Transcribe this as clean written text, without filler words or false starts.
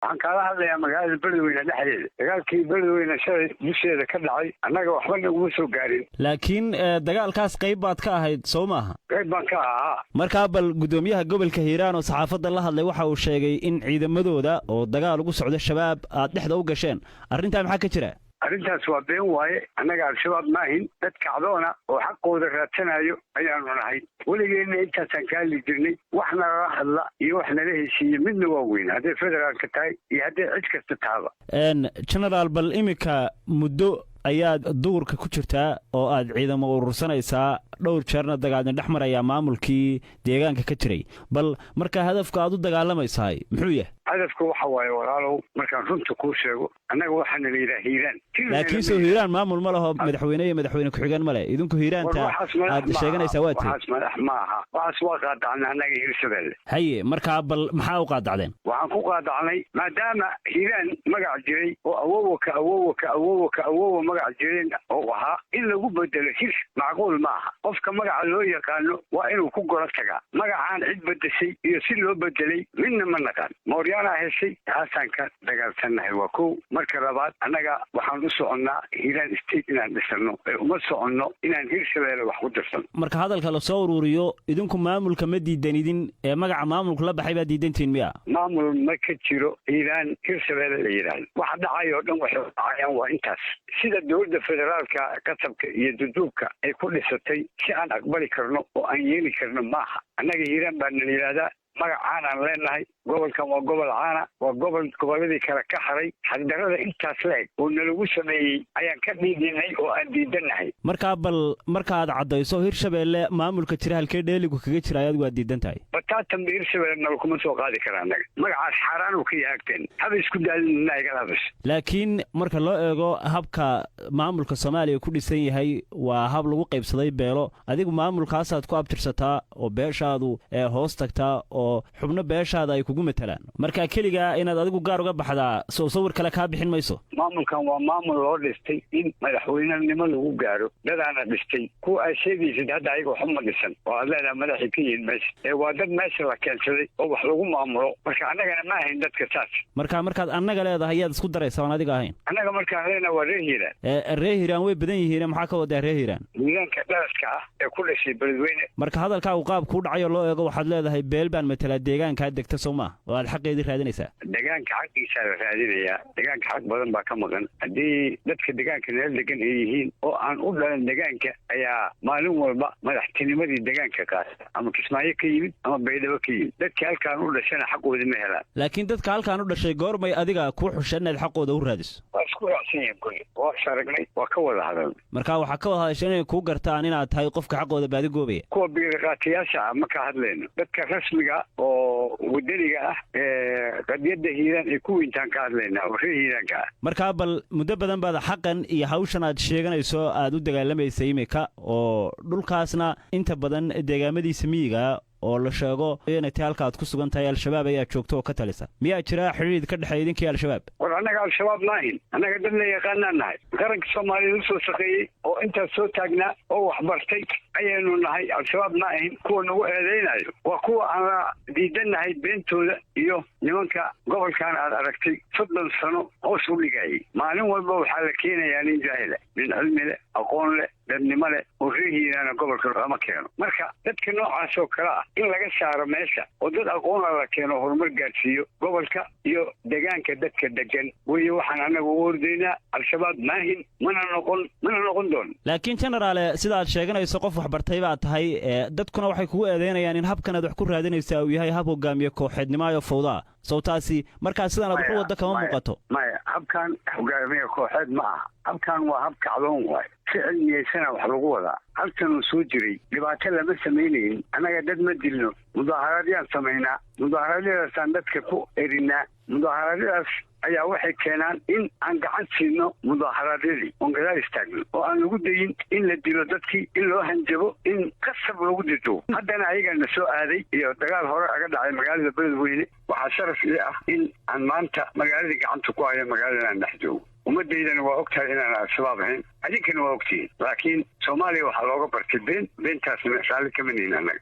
Waxaan kaala hadlayaa magaalada Beledweyne dhexdeeda. Dagaalkii Beledweyne shalay dusheeda ka dhacay, annaga waxba naguma soo gaarin. Laakiin dagaalkaas qayb baad ka ahayd, soo maaha? Qayb baan ka ahaa. Markaa bal guddoomiyaha gobolka Hiiraan oo saxaafadda la hadlay waxa uu sheegay in ciidamadooda oo dagaal ugu socda Shabaab aad dhexda u gasheen. Arrintaa maxaa ka jira? Arrintaas waa been waaye. Annaga Al-Shabaab maahin, dad kacdoona oo xaqooda raadsanayo ayaanu nahay. Weligeenna intaasaan ka hadli jirnay. Wax nalala hadla iyo wax nala heshiiye midna waa weyn, hadday federaalka tahay iyo hadday cid kasta tahaba. Genaraal, bal iminka muddo ayaad duurka ku jirtaa oo aad ciidamo urursanaysaa, dhowr jeerna dagaalin dhex marayaa maamulkii deegaanka ka jiray. Bal marka hadafka aad u dagaalamaysahay muxuu yahay? Hadafka waxa waaye, walaalow, markaan runta kuu sheego, annaga waxaana la yidhaha Hiiraan. Laakiin soo Hiiraan maamul ma laho, madaxweyne iyo madaxweyne ku-xigeen ma leh? Idinku Hiiraanta aad sheeganaysaa waa tiri. Waxaas madax ma aha. Waxaas waa qaadacnay annaga Hiirshabelle. Haye, markaa bal maxaa u qaadacdeen? Waxaan ku qaadacnay maadaama Hiiraan magac jiray oo awowa ka awowa ka awowa ka awowa magac jireen oo ahaa, in lagu bedelo hir macquul ma aha. Qofka magaca loo yaqaano waa inuu ku golo tagaa. Magacaan cid bedeshay iyo si loo bedelay midna ma naqaan. Mooryaanaa heshay, taasaan ka dagaalsannahay, waa kow. Marka labaad, annaga waxaan u soconnaa Hiiraan State inaan dhisano ee uma soconno inaan Hirshabeelle wax ku dirsano. Marka hadalka lasoo uruuriyo, idinku maamulka ma diidanidin ee magaca maamulka la baxay baa diidantihin miya? Maamul ma ka jiro Hiiraan Hirshabeelle la yidhaahdo. Waxa dhacay oo dhan waxay u dhacayaan waa intaas. Sida dowladda federaalka qasabka iyo duduubka ay ku dhisatay si aan aqbali karno oo aan yeeli karno maaha. Annaga Hiiraan baa nala yidhaahdaa, magac caanaan leenahay. Gobolkan waa gobol caana, waa gobol gobolladii kale ka haray. Xaqdarrada intaas la eg oo nalagu sameeyey ayaan ka dhiidinay oo aan diidannahay. Markaa bal markaad caddayso, Hirshabeelle maamulka jira halkee dheeligu kaga jira ayaad waa diidan tahay? Bataatan ba Hirshabeelle nalakuma soo qaadi kara. Annaga magacaas xaaraan uu ka yahay agteen. Haba isku daalin igala hadasho. Laakiin marka loo eego habka maamulka Soomaaliya ku dhisan yahay, waa hab lagu qaybsaday beelo. Adigu maamulkaasaad ku abtirsataa oo beeshaadu ee hoos tagtaa oo xubno beeshaada ay kugu matalaan. Marka keligaa inaad adigu gaar uga baxdaa soo sawir kale kaa bixin mayso. Maamulkan waa maamul loo dhistay in madaxweynenimo lagu gaaro. Dadaana dhistay. Kuwa aad sheegaysid hadda ayaga waxba ma dhisan oo aad leedaha madaxay ka yihiin meesha ee waa dad meesha la keensaday oo wax lagu maamulo. Marka annagana ma ahayn dadka saas. Marka markaad annaga leedahay, yaad isku daraysa oon adiga ahayn? Annaga markaan leenaha waa reer Hiiraan. Reer Hiiraan way badan yihiin, maxaa ka wadaa reer Hiiraan? Hiiraanka dhalaska ah ee ku dhashay Beledweyne. Marka hadalkaagu qaab kuu dhacayoo loo eego, waxaad leedahay beel baan matalaa deegaankaa degta, soo maa, oo aad xaqeedii raadinaysaa? Deegaanka xaqiisaa la raadinayaa. Deegaanka xaq badan baa ka maqan. Haddii dadka deegaanka nala degan ay yihiin oo aan u dhalan deegaanka ayaa maalin walba madaxtinimadii deegaanka qaata, ama Kismaayo ka yimid ama Baydhabo ka yimid, dadka halkaan u dhashana xaqoodi ma helaan. Laakiin dadka halkaan u dhashay goormay adiga kuu xushan inaad xaqooda u raadiso? Waa isku raacsan yihiin kulli. Waa is aragnay, waa ka wada hadalnay. Marka waxaa ka wada hadasha inay kuu gartaan inaad tahay qofka xaqooda baadigoobaya? Kuwa biiriqaatayaasha ah ma ka hadlayno. Dadka rasmiga oo wadaniga ah ee qadiyadda Hiiraan ay ku weyntaan ka hadlaynaa, oo reer Hiiraanka ah. Markaa bal muddo badan baad xaqan iyo hawshan aad sheeganayso aad u dagaalamaysay imika, oo dhulkaasna inta badan deegaamadiisa miyiga oo la sheego inay tahay halka aad ku sugan tahay Al-Shabaab ayaa joogta oo ka talisa. Miyaa jira xidhiid ka dhexeeya idinkii Al-Shabaab? War annaga Al-Shabaab maahin. Annaga dad la yaqaanaan nahay. Qaranka Soomaaliyeed usoo shaqeeyey oo intaas soo taagnaa oo waxbartay ayaynu nahay. Al-Shabaab ma ahin. Kuwa nagu eedaynayo waa kuwa aan la diidannahay beentooda iyo nimanka gobolkan aad aragtay 30 sano hoos u dhigayay. Maalin walba waxaa la keenayaa nin jaahila. Nin cilmi leh, aqoon leh, dadnimo leh oo reer Hiiraana gobolka lama keeno. Marka dadka noocaas oo kale ah in laga saaro meesha oo dad aqoona la keeno, horumar gaadhsiiyo gobolka iyo degaanka dadka degan weeye waxaan annaga ugu ordaynaa. Al-Shabaab maahin, mana noqon, mana noqon doono. Laakiin jenaraale, sidaad sheeganayso qof waxbartay baa tahay, dadkuna waxay kugu eedeynayaan in habkan aad wax ku raadinaysaa uu yahay hab hogaamiye kooxeednimaayo fawdaa. Sawtaasi markaa sidan aad wax u waddo kama muuqato? Maya, habkan hogaamiye kooxeed ma aha. Habkan waa hab kacdoon waay. Si cilmiyeysana wax lagu wadaa. Halkanuu soo jiray dhibaato lama samaynayn. Annaga dad ma dilno. Mudaaharadyaan samaynaa, mudaaharaadyadaasaan dadka ku erinaa. Mudaaharaadyadaas ayaa waxay keenaan in aan gacan siino mudaaharaadyadii oon gadaal istaagno oo aan lagu dayin in la dilo dadkii, in loo hanjabo, in qasab lagu dito. Haddana ayagaa na soo aaday iyo dagaal hore aga dhacay magaalada Beledweyne. Waxaa sharaf ii ah in aan maanta magaaladii gacanta ku hayo, magaalada aan dhex joogo. Ummaddaydana waa og tahay inaan Al-Shabaab ahayn, adinkana waa ogtihiin. Laakiin Soomaaliya waxaa looga bartay been. Beentaasna raalli kama nihin annaga.